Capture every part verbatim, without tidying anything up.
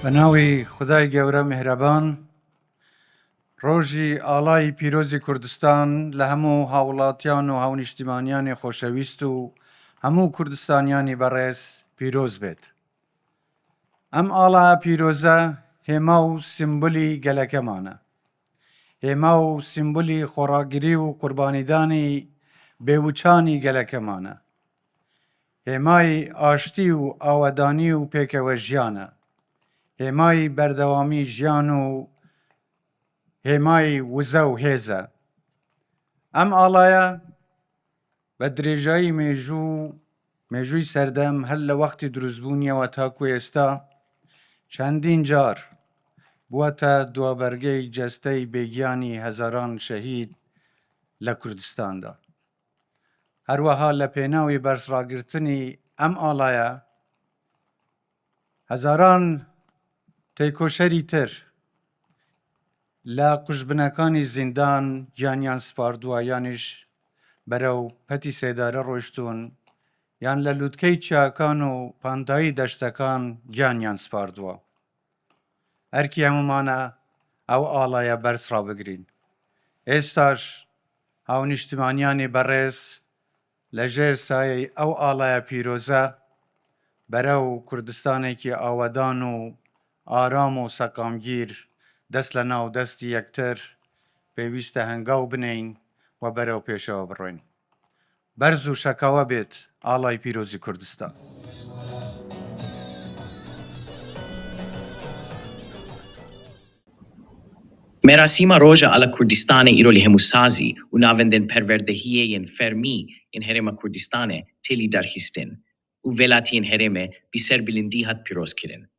Bi navê Xwedayê Gewre Mihreban, Rojî Alayî Pîrozî Kurdistan li hemû hawlatiyan û hawnîştîmaniyanê xoşewîst û hemû Kurdistaniyanî berêz pîroz bêt. Em alaya pîroze hêma û sîmbolî geleke man e. Hêma û sîmbolî xweragirî û qurbanîdanî bêwiçanî geleke man e. Hêmayî aştî û awedanî û pêkewejiyan e. Hêmayî berdewamî jiyan û hêmayî wize û hêz e. Em alaya bi dirêjayî mêjû, mêjûyî serdem her li wextî dirûstbûniyê we ta ku êsta çendîn car bûwete duabergey cesteyî bêgiyanî hezaran şehîd li Kurdistan de. Her wiha li pênawî bersragirtinî em alaya hezaran têkoşerî tir li qujbinekanî zîndan giyaniyan sparduwa, yanîş berew petî sêdare roştûn, yan li lûtkeyî çiyakan û pandayî deştekan giyaniyan sparduwa. Erkî hemûman e ew alaya berz rabigirîn. Êstaş hawnîştîmaniyanê berêz li jêr sayeyê ew alaya pîroze berew Kurdistanekî awedan û aram û seqamgîr dest li nav destî yektir pêwîst e hengaw bineyîn we berew pêşewe birûn. Berz û şekawe bêt Alayî Pîrozî Kurdistan. Merasîma Roja Ala Kurdistanê îro li hemû sazî û navendên perwerdehiyê yên fermî yên Herêma Kurdistanê tê lîdarxistin û welatiyên herêmê bi serbilindî hat pîrozkirin.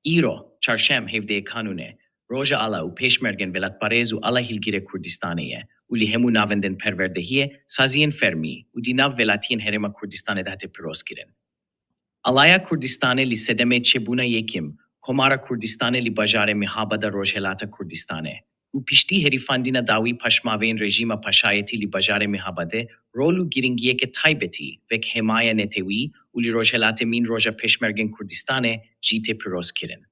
Îro, çarşem, hevdeyê Kanûnê, Roja Ala û Pêşmergên Welatparêz û Ala Hilgîrê Kurdistanê ye û li hemû navendên perwerdehiyê, saziyên fermî û di nav welatiyên Herêma Kurdistanê de hate pîrozkirin. Alaya Kurdistanê li sedemê çêbûna yekîm Komara Kurdistanê li bajarê Mihabadê Rojhelata Kurdistanê û piştî herifandina dawî paşmavên rejîma paşayetî li bajarê Mihabadê rol û girîngiyeke taybetî wek hêmaya netewî û li Rojhelatê mîn Roja Pêşmergên Kurdistanê jî tê pîrozkirin.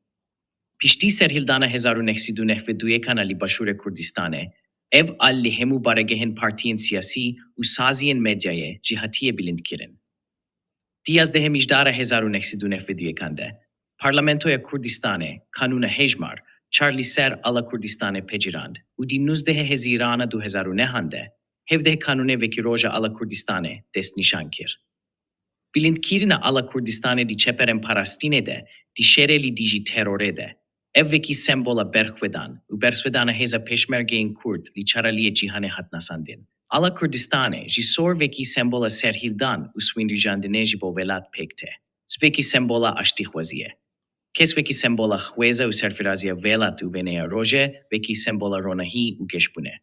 Piştî serhildana hezar û neh sed û newed û yekan a li Başûrê Kurdistanê, ev al li hemû baregehên partiyên siyasî û saziyên medyayê jî hatiye bilindkirin. Di yazdehê Mijdara hezar û neh sed û newed û yekan de, Parlamentoya Kurdistanê Kanûna Hejmar çar li ser Ala Kurdistanê pecirand û di nûzdehê Hezîrana du hezar û nehan de, hevdeh Kanûnê wekî Roja Ala Kurdistanê destnîşan kir. Bilindkirina Ala Kurdistanê di çeperên parastinê de, di şerê li dijî terorê de, ev wekî sembola berxwedan û berxwedana hêza pêşmergeyên Kurd li çar aliyê cîhanê hat nasandin. Ala Kurdistanê ji sor wekî sembola serhildan û swênrîjandinê ji bo welat pêk tê. Wekî sembola aştîxwaziyê. Kes wekî sembola xwêze û serfiraziya welat û wêneya rojê, wekî sembola ronahî û geşbûnê.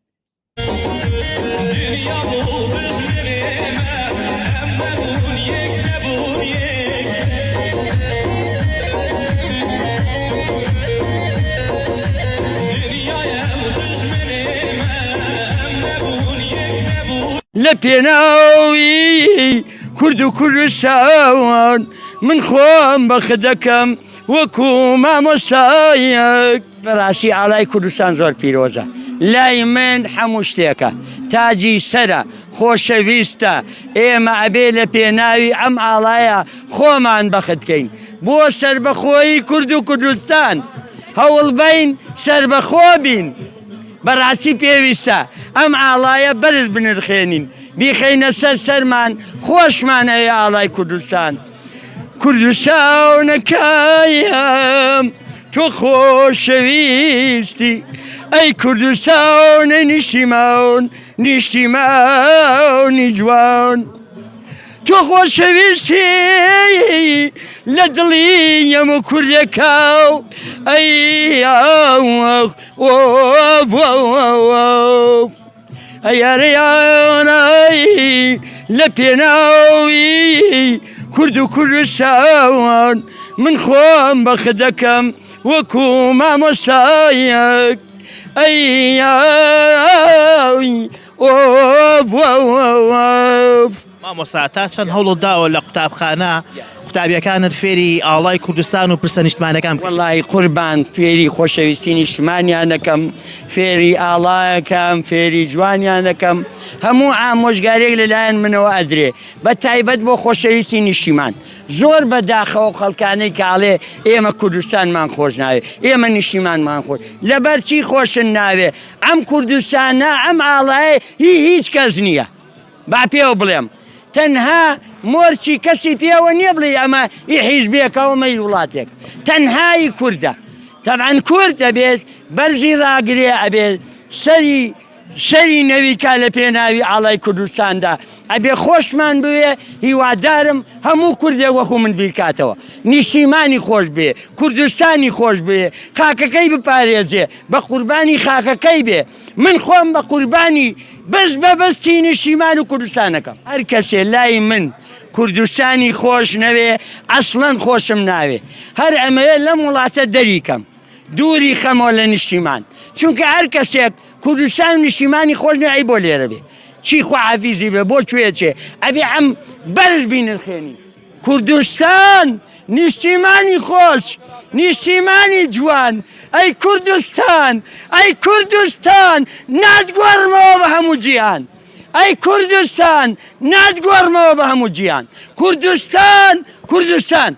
لە پێناوی کورد و کوردستان من خۆم بەخت دەکەم وەکو مامۆستایەک. بەڕاستی ئاڵای کوردستان زۆر پیرۆزە لای من، هەموو شتێکە، تاجی سەرە، خۆشەویستە. ئێمە ئەبێ لە پێناوی ئەم ئاڵایە خۆمان بەخت بکەین بۆ سەربەخۆیی کورد و کوردستان، هەوڵ بین سەربەخۆ بین. بەڕاستی پێویستە ئەم ئاڵایە بەرز بنرخێنین، بیخەینە سەر سەرمان، خۆشمان ئەوێ ئاڵای کوردستان. کوردستانەکەیم تۆ خۆشەویستی، ئەی کوردستانە نیشتیمان، نیشتیمانی جوان. تۆ خۆشەویستی لە دڵی هەموو کوردێکە و ئەی ئاوەخ ئۆف ئۆف ئۆف ئەی ئەرێیانای لە پێناوی کورد و کوردستان من خۆم بەخت دەکەم وەکو مامۆستایەک ئەی ئاوی ئۆف ئۆف ئۆف. مامۆستا، تا چەند هەوڵت داوە لە قوتابخانە، تابیەکانت فێری ئاڵای کوردستان و پرسە نیشتمانەکان بکەیت؟ وەڵاهی قوربان، فێری خۆشەویستی نیشتمانیان دەکەم، فێری ئاڵایەکەم، فێری جوانیان دەکەم. هەموو ئامۆژگارێک لەلایەن منەوە ئەدرێ، بە تایبەت بۆ خۆشەویستی نیشتیمان. زۆر بە داخەوە خەڵکانەی کاڵێ ئێمە کوردستانمان خۆش ناوێ، ئێمە نیشتیمانمان خۆش. لەبەر چی خۆشن ناوێ؟ ئەم کوردستانە، ئەم ئاڵایە هی هیچ کەس نییە. با پێوە بڵێم، تەنها مۆرچی کەسی پێوە نییە بڵێ ئەمە ئی حیزبێکە و مەی وڵاتێک، تەنهایی کوردە. تەبعەن کورد ئەبێت بەرزی ڕاگرێ، ئەبێت سەری سەری نەویکا لە پێناوی ئاڵای کوردستاندا. ئەبێ خۆشمان بوێ، هیوادارم هەموو کوردێک وەکو من بیرکاتەوە، نیشتیمانی خۆش بێ، کوردستانی خۆش بێ، خاکەکەی بپارێزێ، بە قوربانی خاکەکەی بێ. من خۆم بە قوربانی بەس بە بەستی نیشتیمان و کوردستانەکەم. هەر کەسێ لای من کوردستانی خۆش نەوێ، ئەسڵەن خۆشم ناوێ. هەر ئەمەوێ لەم وڵاتە دەریکەم، دووری خەمەوە لە نیشتیمان. چونکە هەر کەسێک کوردستان و نیشتیمانی خۆش نەوێ، ئەی بۆ لێرە بێ؟ چی خۆحافیزی بێ؟ بۆ کوێ چێ؟ ئەبێ ئەم بەرز بینرخێنی. کوردستان، نیشتیمانی خۆش، نیشتیمانی جوان، ئەی کوردستان، ئەی کوردستان، ناتگۆڕمەوە بە هەموو جیهان. ئەی کوردستان، ناتگۆڕمەوە بە هەموو جیهان. کوردستان، کوردستان.